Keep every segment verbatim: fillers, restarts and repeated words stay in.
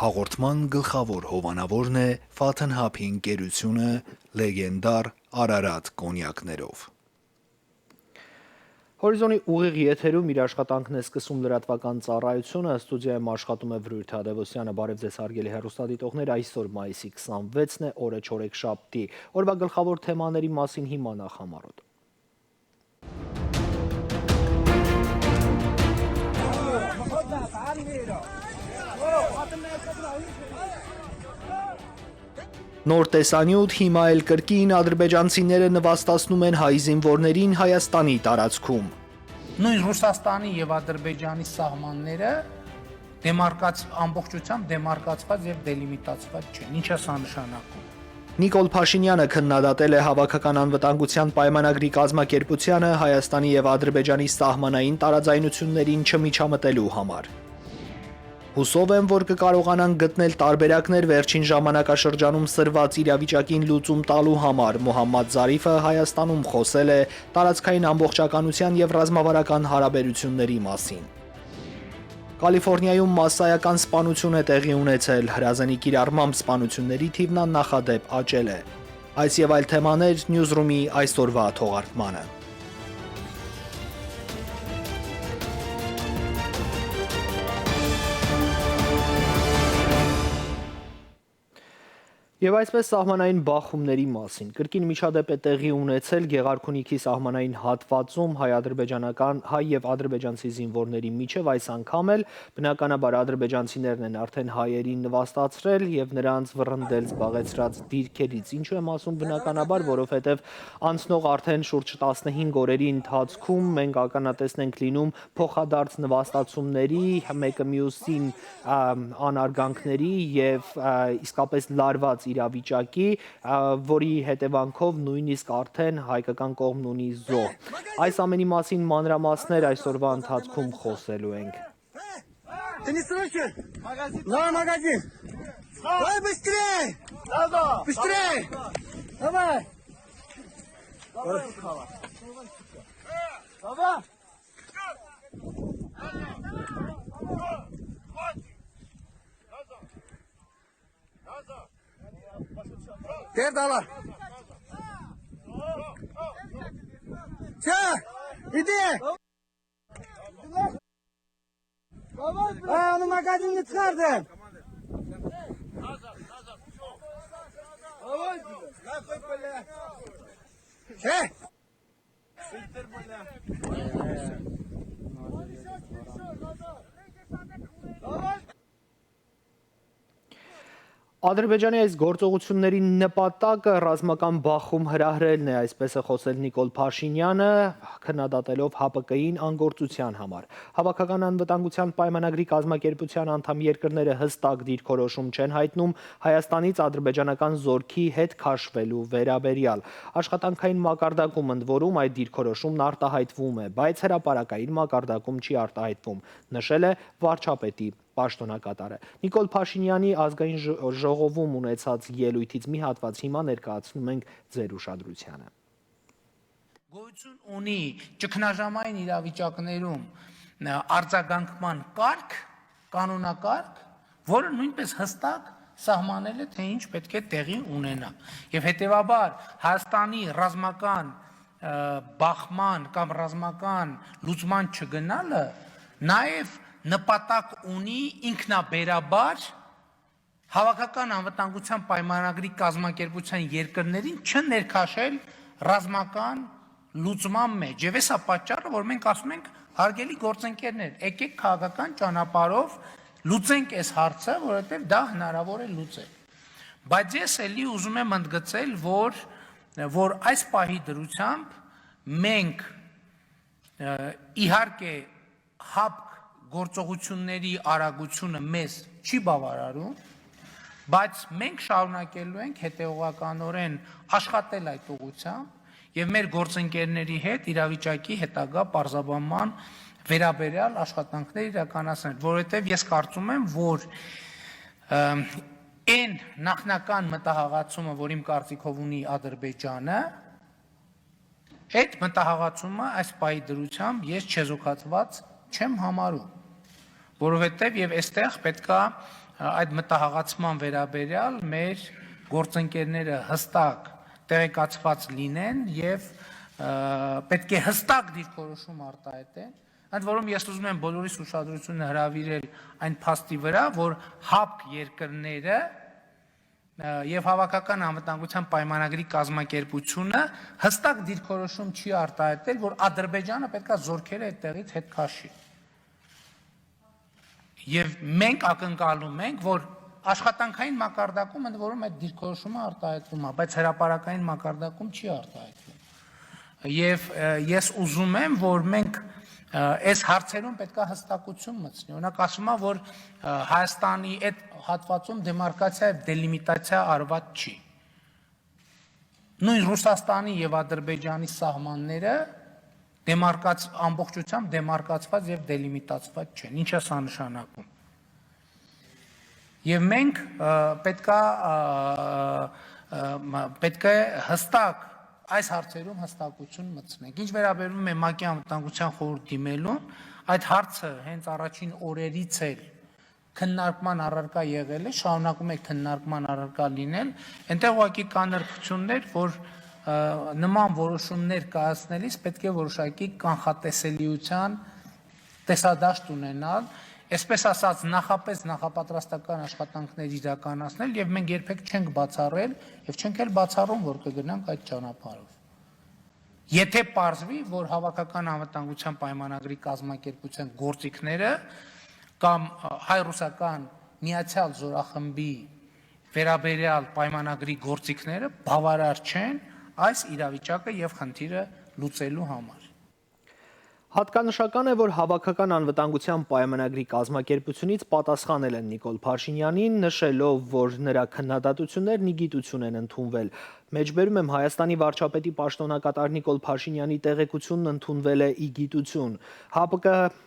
Հաղորդման գլխաւոր հովանաւորն է Ֆաթն Հապի ընկերութիւնը լեգենդար Արարատ կոնյակներով։ Հորիզոնի ուղիղ եթերում իր աշխատանքն է սկսում լրատվական ծառայությունը, ստուդիայում աշխատում է Վրույր Թադեւոսյանը։ Բարեւ ձեզ, հարգելի հեռուստադիտողներ, այսօր մայիսի քսանվեցն է, օրը չորեքշաբթի։ Օրվա գլխաւոր թեմաների մասին հիմա նախ համառոտ։ Նոր տեսանիւթ, հիմա էլ կրկին ադրբեջանցիները նուաստացնում են հայ զինուորներին Հայաստանի տարածքում։ Նոյն Ռուսաստանի եւ Ադրբեջանի սահմանները դեմարկաց-, ամբողջությամբ դեմարկացված եւ դելիմիտացված չեն։ Ի՞նչ է սա նշանակում։ Նիկոլ Փաշինեանը քննադատել է Հաւաքական անվտանգության պայմանագրի կազմակերպությանը Հայաստանի եւ Ադրբեջանի սահմանային տարաձայնություններին չմիջամտելու համար։ Յուսով եմ, որ կը կարողանանք գտնել տարբերակներ վերջին ժամանակաշրջանում սրված իրավիճակին լուծում տալու համար։ Մուհամմադ Զարիֆը Հայաստանում խօսել է տարածքային ամբողջականության եւ ռազմավարական հարաբերությունների մասին։ Կալիֆոռնիայում մասսայական սպանություն է տեղի ունեցել։ Հրազենի կիրառմամբ սպանությունների թիվն աննախադէպ աճել է։ Այս եւ այլ թեմաներ Նիուզրումի այսօրուա թողարկմանը։ Եւ այսպես, սահմանային բախումների մասին։ Կրկին միջադէպ է տեղի ունեցել Գեղարքունիքի սահմանային հատուածում հայ-ադրբեջանական, հայ եւ ադրբեջանցի զինուորների միջեւ, այս անգամ էլ, բնականաբար, ադրբեջանցիներն են արդեն հայերին նուաստացրել եւ նրանց վռնդել զբաղեցրած դիրքերից։ Ինչու եմ ասում բնականաբար, որովհետեւ անցնող արդեն շուրջ տասնհինգ օրերի ընթացքում մենք ականատեսն ենք լինում փոխադարձ նուաստացումների, մեկը մյուսին, ա, անարգանքների եւ, ա, իսկապես լարված իրավիճակի, ա, որի հետեւանքով նոյնիսկ արդեն հայկական կողմն ունի զոհ։ Այս ամենի մասին մանրամասներ այսօրվա ընթացքում խօսելու ենք։ Ты не слышишь? На магазин! Давай быстрее! Быстрее! Давай! Давай! Gel dala. Çek. Gidi. Ha, onu magazinini çıkardın. Çek. Ադրբեջանի այս գործողությունների նպատակը ռազմական բախում հրահրելն է, այսպես է խոսել Նիկոլ Փաշինյանը, քննադատելով Հ П Կ-ին անգործության համար։ Հաւաքական անվտանգության պայմանագրի կազմակերպության անդամ երկրները հստակ դիրքորոշում չեն հայտնում Հայաստանից ադրբեջանական զորքի հետ քաշվելու վերաբերեալ։ Աշխատանքային մակարդակում, ընդ որում, այդ դիրքորոշումն արտահայտվում է, բայց հրապարակային մակարդակում չի արտահայտվում, նշել է վարչապետի պաշտօնակատարը։ Նիկոլ Փաշինյանի ազգային ժ-, ժողովում ունեցած ելույթից մի հատված հիմա ներկայացնում ենք ձեր ուշադրությանը։ Գոյություն ունի ճգնաժամային իրավիճակներում, ը, արձագանքման կարգ, կանոնակարգ, որը նոյնպես հստակ սահմանել է, թե ինչ պէտք է տեղի ունենայ։ Եւ հետեւաբար Հայաստանի ռազմական, ը, բախման կամ ռազմական լուծման չգնալը նաեւ նպատակ ունի ինքնաբերաբար Հաւաքական անվտանգութեան պայմանագրի կազմակերպութեան երկրներին չներքաշել ռազմական լուծման մէջ։ Եւ այս է պատճառը, որ մենք ասում ենք, հարգելի գործընկերներ, եկեք քաղաքական ճանապարհով լուծենք այս հարցը, որովհետեւ դա հնարաւոր է լուծել։ Բայց ես էլի ուզում եմ ընդգծել, որ, որ այս պահի դրությամբ մենք, ը, իհարկե, հապկ գործողութիւնների արագութիւնը մեզ չի բաւարարում, բայց մենք շարունակելու ենք հետեւողականօրէն աշխատել այդ ուղղությամբ եւ մեր գործընկերների հետ իրավիճակի հետագայ պարզաբանման վերաբերեալ աշխատանքներ իրականացնել, որովհետեւ ես կարծում եմ, որ, ը, այն նախնական մտահղացումը, որ իմ կարծիքով ունի Ադրբեջանը, այդ մտահղացումը այս պահի դրությամբ ես չեզոքացուած չեմ համարում, որովհետեւ եւ այստեղ պետք է, ը, այդ մտահղացման վերաբերեալ մեր գործընկերները հստակ տեղեկացված լինեն եւ, ը, պետք է հստակ դիրքորոշում արտահայտեն։ Ընդ որում ես ուզում եմ բոլորիս ուշադրությունը հրաւիրել այն փաստի վրա, որ հապկ երկրները, ը, եւ Հաւաքական անվտանգութեան պայմանագրի կազմակերպութիւնը հստակ դիրքորոշում չի արտահայտել, որ Ադրբեջանը պետք է զորքերը այդտեղից հետ քաշի։ Եւ մենք ակնկալում ենք, որ աշխատանքային մակարդակում ընդ որում այդ դիրքորոշումը արտահայտվում է, բայց հրապարակային մակարդակում չի արտահայտվում։ Եւ, ը, ես ուզում եմ, որ մենք, ը, այս հարցերուն պետք է հստակություն մտցնի։ Օրինակ, ասում ա, որ, ը, Հայաստանի այդ հատվածում դեմարկացիա եւ դելիմիտացիա արված չի։ Նոյն Ռուսաստանի եւ Ադրբեջանի սահմանները դեմարկաց-, ամբողջությամբ դեմարկացված եւ դելիմիտացված չեն։ Ինչ է սա նշանակում։ Եւ մենք, ը, պետք է, ը, ը, մա-, պետք է հստակ այս հարցերում հստակություն մտցնենք։ Ինչ վերաբերում է ՄԱԿ-ի Անվտանգության խորհուրդ դիմելուն, այդ հարցը հենց առաջին օրերից էլ քննարկման առարկայ եղել է, շարունակում է քննարկման առարկայ լինել, այնտեղ ուղղակի կան նրբություններ, որ, ը, նման որոշումներ կայացնելիս պետք է որոշակի կանխատեսելիության տեսադաշտ ունենալ, այսպես ասած, նախապես նախապատրաստական աշխատանքներ իրականացնել, եւ մենք երբեք չենք բացառել եւ չենք էլ բացառում, որ կգնանք այդ ճանապարհով։ Եթե պարզվի, որ Հաւաքական անվտանգութեան պայմանագրի կազմակերպութեան գործիքները կամ, ը, հայ-ռուսական միացեալ զորախմբի վերաբերեալ պայմանագրի գործիքները բաւարար չեն այս իրավիճակը եւ խնդիրը լուծելու համար։ Հատկանշական է, որ Հաւաքական անվտանգութեան պայմանագրի կազմակերպութիւնից պատասխանել են Նիկոլ Փաշինյանին, նշելով, որ նրա քննադատություններն ի գիտություն են ընդունվել։ Մեջբերում եմ, Հայաստանի վարչապետի պաշտօնակատար Նիկոլ Փաշինյանի տեղեկությունն ընդունվել է ի գիտություն։ ՀԱՊԿ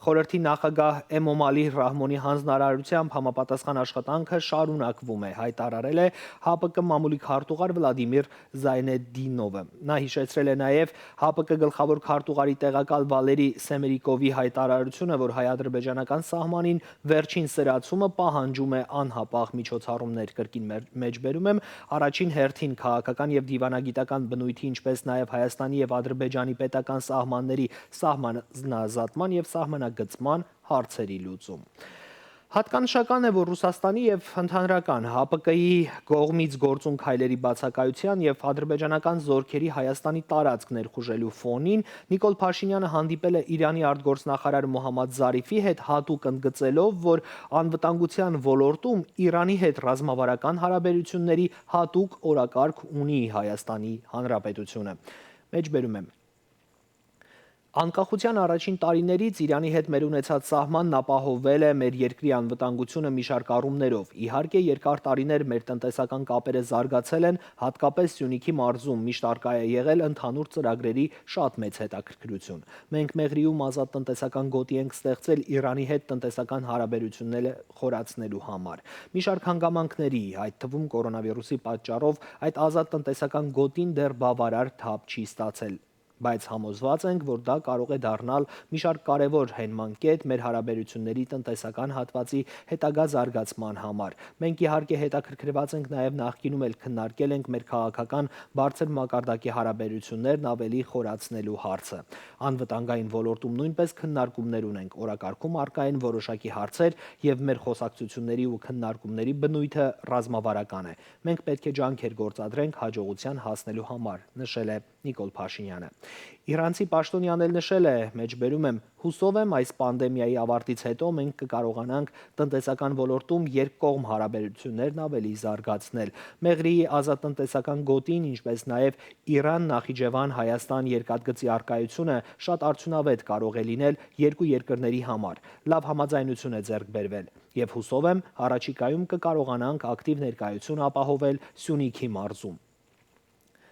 խորհրդի նախագահ Էմոմալի Ռահմոնի հանձնարարությամբ համապատասխան աշխատանքը շարունակվում է, հայտարարել է ՀԱՊԿ մամուլի քարտուղար Վլադիմիր Զայնեդինովը։ Նա հիշեցրել է նաև ՀԱՊԿ գլխավոր քարտուղարի տեղակալ Վալերի Սեմերիկովի հայտարարությունը, որ հայ-ադրբեջանական սահմանին վերջին սրացումը պահանջում է անհապաղ միջոցառումներ։ Կրկին մեր-, մեջբերում եմ, առաջին հերթին քաղաքական եւ դիվանագիտական բնույթի, ինչպես նաև Հայաստանի եւ Ադրբեջանի պետական սահմանների սահմանազատման եւ սահմանագծման հարցերի լուծում։ Հատկանշական է, որ Ռուսաստանի եւ ընդհանրական ՀԱՊԿ-ի կողմից գործուն քայլերի բացակայության եւ ադրբեջանական զորքերի Հայաստանի տարածք ներխուժելու ֆոնին Նիկոլ Փաշինյանը հանդիպել է Իրանի արտգործնախարար Մոհամմադ Զարիֆի հետ, հատուկ ընդգծելով, որ անվտանգության ոլորտում Իրանի հետ ռազմավարական հարաբերությունների հատուկ օրակարգ ունի Հայաստանի Հանրապետությունը։ Մեջբերում եմ։ Անկախության առաջին տարիներից Իրանի հետ մեր ունեցած սահմանն ապահովել է մեր երկրի անվտանգությունը մի շարք առումներով։ Իհարկե, երկար տարիներ մեր տնտեսական կապերը զարգացել են, հատկապես Սյունիքի մարզում միշտ առկա է եղել ընդհանուր ծրագրերի շատ մեծ հետաքրքրություն։ Մենք Մեղրիում ազատ տնտեսական գոտի ենք ստեղծել Իրանի հետ տնտեսական հարաբերությունները խորացնելու համար։ Մի շարք հանգամանքների, այդ թվում կորոնավիրուսի պատճառով, այդ ազատ տնտեսական գոտին դեռ բավարար թափ չի ստացել։ բայց համոզուած ենք, որ դա կարող է դառնալ մի շարք կարեւոր յենման կետ մեր հարաբերութիւնների տնտեսական հատուածի հետագայ զարգացման համար։ Մենք իհարկե հետաքրքրուած ենք նաեւ, նախկինում էլ քննարկել ենք մեր քաղաքական բարձր մակարդակի հարաբերութիւններն ավելի խորացնելու հարցը։ Անվտանգային ոլորտում նոյնպէս քննարկումներ ունենք, օրակարգում առկայ են որոշակի հարցեր եւ մեր խոսակցութիւնների ու քննարկումների բնոյթը ռազմավարական է։ Մենք պէտք է ջանքեր գործադրենք յաջողութեան հասնելու համար, նշել է Նիկոլ Փաշինեանը։ Իրանցի պաշտոնեան էլ նշել է, մեջբերում եմ, հուսով եմ, այս պանդեմիայի ավարտից հետո մենք կը կարողանանք տնտեսական ոլորտում երկկողմ հարաբերություններն ավելի զարգացնել։ Մեղրիի ազատ տնտեսական գոտին, ինչպես նաև Իրան, Նախիջևան, Հայաստան երկաթգծի առկայությունը շատ արդյունավետ կարող է լինել երկու երկրների համար։ Լաւ համաձայնություն է ձեռք բերվել, եւ հուսով եմ, առաջիկայում կը կարողանանք ակտիվ ներկայություն ապահովել Սյունիքի մարզում։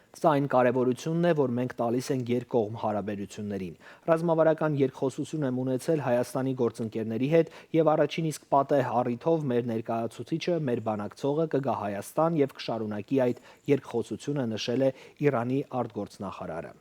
Սա այն կարեւորությունն է, որ մենք տալիս ենք երկկողմ հարաբերություններին։ Ռազմավարական երկխոսություն եմ ունեցել Հայաստանի գործընկերների հետ, եւ առաջին իսկ պատեհ առիթով մեր ներկայացուցիչը, մեր բանակցողը կը գայ Հայաստան եւ կշարունակի այդ երկխոսությունը, նշել է Իրանի արտգործնախարարը։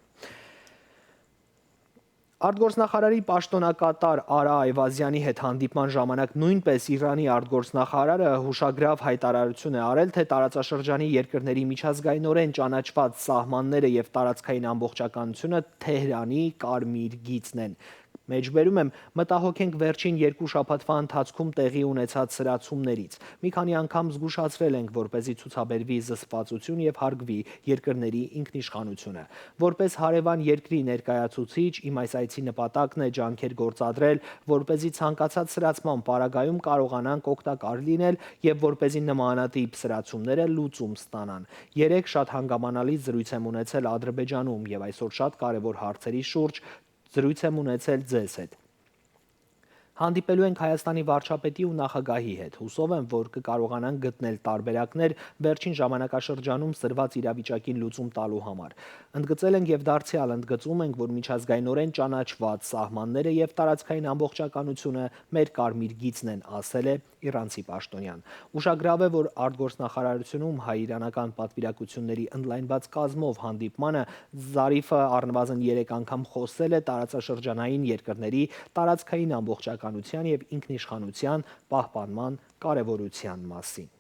Արտգործնախարարի պաշտօնակատար Արա Այվազեանի հետ հանդիպման ժամանակ նոյնպէս Իրանի արտգործնախարարը յուշագրաւ յայտարարութիւն է արել, թէ տարածաշրջանի երկրների միջազգայինօրէն ճանաչուած սահմանները եւ տարածքային ամբողջականությունը Թեհրանի կարմիր գիծն են։ Մեջբերում եմ, մտահոգ ենք վերջին երկու շաբաթուայ ընթացքում տեղի ունեցած սրացումներից։ Մի քանի անգամ զգուշացրել ենք, որպեսզի ցուցաբերուի զսպվածություն եւ հարգուի երկրների ինքնիշխանությունը։ Որպես հարեւան երկրի ներկայացուցիչ, իմ այս այցի նպատակն է ջանքեր գործադրել, որպեսզի ցանկացած սրացման պարագայում կարողանանք օգտակար լինել եւ որպեսզի նմանատիպ սրացումները լուծում ստանան։ Երեկ շատ հանգամանալի զրոյց եմ ունեցել Ադրբեջանում եւ այսօր շատ կարեւոր հարցերի շուրջ զրոյց եմ ունեցել ձեզ հետ։ Հանդիպելու ենք Հայաստանի վարչապետի ու նախագահի հետ։ Հուսով եմ, որ կը կարողանանք գտնել տարբերակներ վերջին ժամանակաշրջանում սրված իրավիճակին լուծում տալու համար։ Ընդգծել ենք եւ դարձեալ ընդգծում ենք, որ միջազգայինօրէն ճանաչուած սահմանները եւ տարածքային ամբողջականությունը մեր կարմիր գիծն են, ասել է իրանցի պաշտոնեան։ Ուշագրաւ է, որ արտգործնախարարությունում հայ-իրանական պատվիրակությունների ընդլայնուած կազմով հանդիպմանը Զարիֆը առնվազն երեք անգամ խօսել է տարածաշրջանային երկրների տարածքային ամբողջականութեան եւ ինքնիշխանութեան պահպանման կարեւորութեան մասին։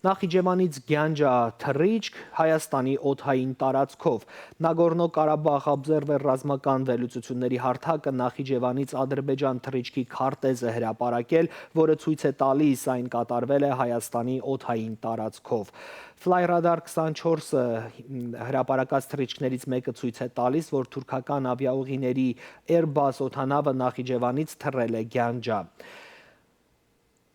Նախիջեվանից Գյանջա թռիչք Հայաստանի օդային տարածքով։ Նագորնո Կարաբախ Observer ռազմական վերլուծությունների հարթակը Նախիջեվանից Ադրբեջան թռիչքի քարտեզ է հրապարակել, որը ցոյց է տալիս, այն կատարվել է Հայաստանի օդային տարածքով։ Flyradar քսանչորսը հրապարակած թռիչքներից մեկը ցոյց է տալիս, որ թուրքական ավիաուղիների Airbus օդանավը Նախիջեվանից թռել է Գյանջա։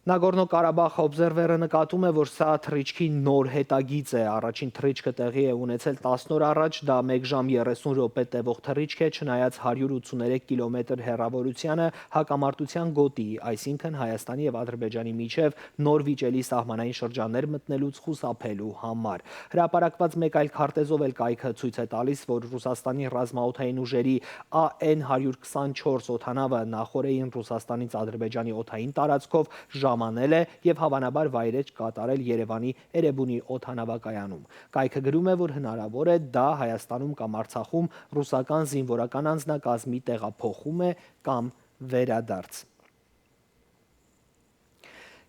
Նագորնո Կարաբախ Observer-ը նկատում է, որ սա թռիչքի նոր հետագիծ է։ Առաջին թռիչքը տեղի է ունեցել տասն օր առաջ, դա մեկ ժամ երեսուն րոպե տեւող թռիչք է, չնայած հարյուր ութսուներեք կիլոմետր հեռաւորությանը, հակամարտության գոտի, այսինքն Հայաստանի եւ Ադրբեջանի միջեւ նոր վիճելի սահմանային շրջաններ մտնելուց խուսափելու համար։ Հրապարակված մեկ այլ քարտեզով էլ կայքը ցոյց է տալիս, որ Ռուսաստանի ռազմաօդային ուժերի A N հարյուր քսանչորս օդանավը նախօրեին Ռուսաստանից Ադրբեջանի օդային տարածքով ժամանել է եւ հավանաբար վայրէջք կատարել Երեւանի Էրեբունի օդանավակայանում։ Կայքը գրում է, որ հնարաւոր է դա Հայաստանում կամ Արցախում ռուսական զինուորական անձնակազմի տեղափոխում է կամ վերադարձ։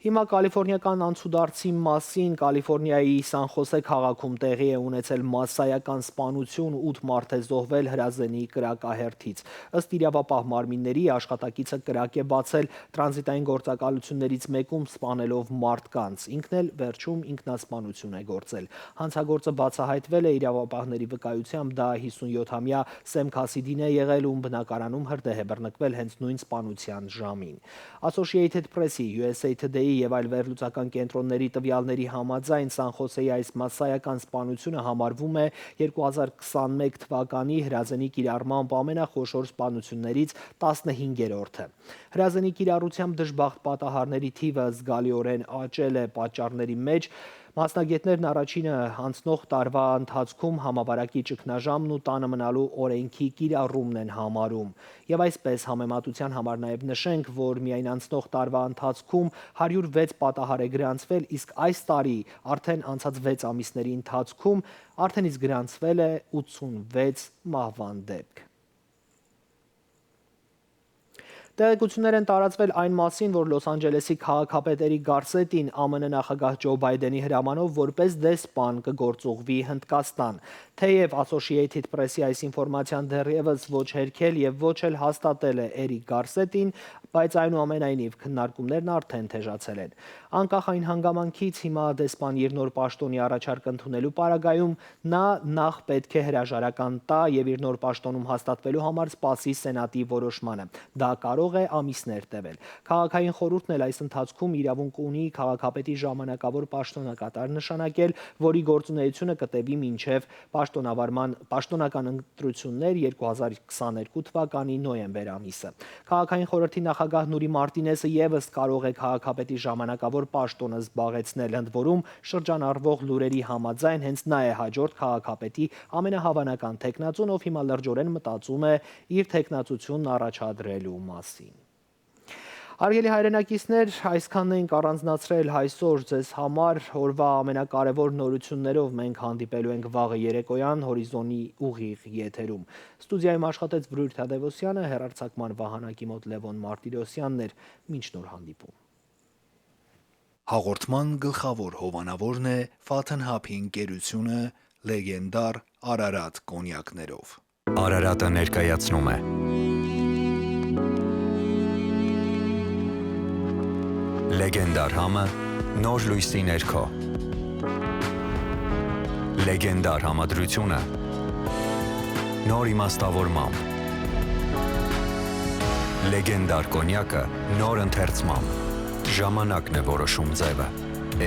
Հիմա կալիֆոռնիական անցուդարձի մասին։ Կալիֆոռնիայի Սան Խոսե քաղաքում տեղի է ունեցել մասսայական սպանություն ութ մարդ է զոհվել հրազենի կրակահերթից։ Ըստ իրավապահ մարմինների, աշխատակիցը կրակ է բացել տրանզիտային գործակալություններից մեկում սպանելով մարդկանց։ Ինքն էլ վերջում ինքնասպանություն է գործել։ Հանցագործը բացահայտվել է իրավապահների վկայությամբ, դա հիսունյոթամյա Սեմ Քասիդին է եղել, ում բնակարանում հրդեհ է բռնկվել հենց նոյն սպանության ժամին։ Associated Press-ի, U S A Today-ի եւ այլ վերլուծական կենտրոնների տվեալների համաձայն, Սան Խոսեի այս մասսայական սպանությունը համարվում է երկու հազար քսանմեկ թվականի հրազենի կիրառմամբ ամենախոշոր սպանություններից տասնհինգերորդը։ Հրազենի կիրառությամբ դժբախտ պատահարների թիվը զգալիօրէն աճել է։ Պատճառների մեջ Մասնագետներն առաջինը անցնող տարուայ ընթացքում համավարակի ճգնաժամն ու տանը մնալու օրէնքի կիրառումն են համարում։ Եւ այսպես, համեմատութեան համար նաեւ նշենք, որ միայն անցնող տարուայ ընթացքում հարիւր վեց պատահար է գրանցվել, իսկ այս տարի, արդեն անցած վեց ամիսների ընթացքում, արդեն իսկ գրանցվել է ութսունվեց մահուան դէպք։ Տեղեկութիւններ են տարածվել այն մասին, որ Լոս Անջելեսի քաղաքապետ Էրիկ Գարսետին Ա Մ Ն նախագահ Ջո Բայդենի հրամանով որպէս դեսպան կը գործուղուի Հնդկաստան։ Թեեւ Associated Press-ի այս ինֆորմացիան դեռեւս ոչ հերքել եւ ոչ էլ հաստատել է Էրիկ Գարսետին, բայց այնուամենայնիվ քննարկումներն արդեն թեժացել են։ Անկախ այն հանգամանքից, հիմա դեսպան իր նոր պաշտօնի առաջարկ ընդունելու պարագայում նա նախ պէտք է հրաժարական տայ եւ իր նոր պաշտօնում հաստատուելու համար սպասի Սենատի որոշմանը։ Դա կարող է ամիսներ տեւել։ Քաղաքային խորհուրդն էլ այս ընթացքում իրաւունք ունի քաղաքապետի ժամանակաւոր պաշտօնակատար նշանակել, որի գործունեությունը կը տեւի մինչեւ պաշտօնավարման, պաշտօնական ընտրություններ երկու հազար քսաներկու թվականի նոյեմբեր ամիսը։ Քաղաքային խորհրդի նախագահ Նուրի Մարտինեսը եւս կարող է քաղաքապետի ժամանակաւոր պաշտօնը զբաղեցնել, ընդ որում շրջանառվող լուրերի համաձայն հենց նա է հաջորդ քաղաքապետի ամենահաւանական թեկնածուն, ով հիմա լրջորեն մտածում է իր թեկնածությունն առաջադրելու մասին։ Հարգելի հայրենակիցներ, այսքանն ենք առանձնացրել այսօր ձեզ համար։ Օրուայ ամենակարեւոր նորութիւններով մենք հանդիպելու ենք վաղը երեկոյան Հորիզոնի ուղիղ եթերում։ Ստուդիայում աշխատեց Բրուր Թադեւոսյանը, հեռարձակման վահանակի մօտ Լեւոն Մարտիրոսյանն էր։ Մինչ նոր հանդիպում։ Հաղորդման գլխաւոր հովանաւորն է Falcon Hub-ի ընկերութիւնը լեգենդար Արարատ կոնյակներով։ Արարատը ներկայացնում է լեգենդար համը նոր լոյսի ներքո։ Լեգենդար համադրութիւնը նոր իմաստաւորմամբ։ Լեգենդար կոնյակը նոր ընթերցմամբ։ Ժամանակն է որոշում ձեւը։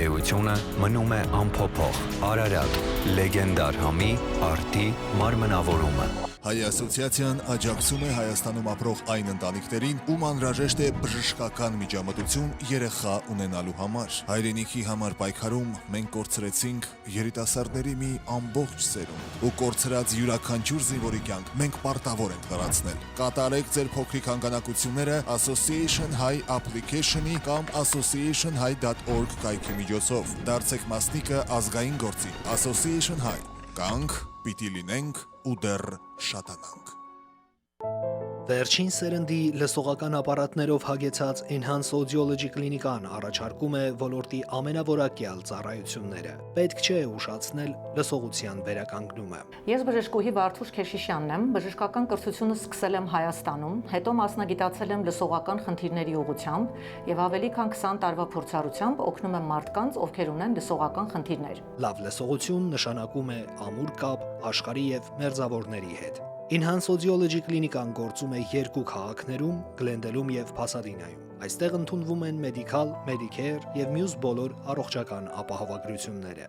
Էութիւնը մնում է անփոփոխ։ Արարատ, լեգենդար համի արդի մարմնավորումը։ Հայ ասոցիացիան աջակցում է Հայաստանում ապրող այն ընտանիքներին, ում անհրաժեշտ է բժշկական միջամտություն երեխայ ունենալու համար։ Հայրենիքի համար պայքարում մենք կորցրեցինք երիտասարդների մի ամբողջ սերունդ ու կորցրած իւրաքանչիւր զինուորի կեանք մենք պարտաւոր ենք լրացնել։ Կատարեք ձեր փոքրիկ հանգանակությունները Association High application-ի կամ association high dot org կայքի միջոցով։ Դարձեք մասնիկը ազգային գործի Association High։ Կանգ պիտի լինենք ու դեռ շատանանք։ Վերջին սերնդի լսողական ապարատներով հագեցած Enhance Audiology Clinic-ան առաջարկում է ոլորտի ամենաորակեալ ծառայութիւնները։ Պէտք չէ ուշացնել լսողութեան վերականգնումը։ Ես բժշկուհի Վարդուշ Քեշիշյանն եմ, բժշկական կրթությունս սկսել եմ Հայաստանում, հետո մասնագիտացել եմ լսողական խնդիրների ուղղությամբ եւ ավելի քան քսան տարուայ փորձառությամբ օգնում եմ մարդկանց, ովքեր ունեն լսողական խնդիրներ։ Լաւ լսողութիւն նշանակում է ամուր կապ աշխարհի եւ մերձաւորների հետ։ Enhance Audiology Clinic-ան գործում է երկու քաղաքներում՝ Գլենդելում եւ Փասադինայում։ Այստեղ ընդունվում են Medical, Medicare եւ մյուս բոլոր առողջական ապահովագրությունները։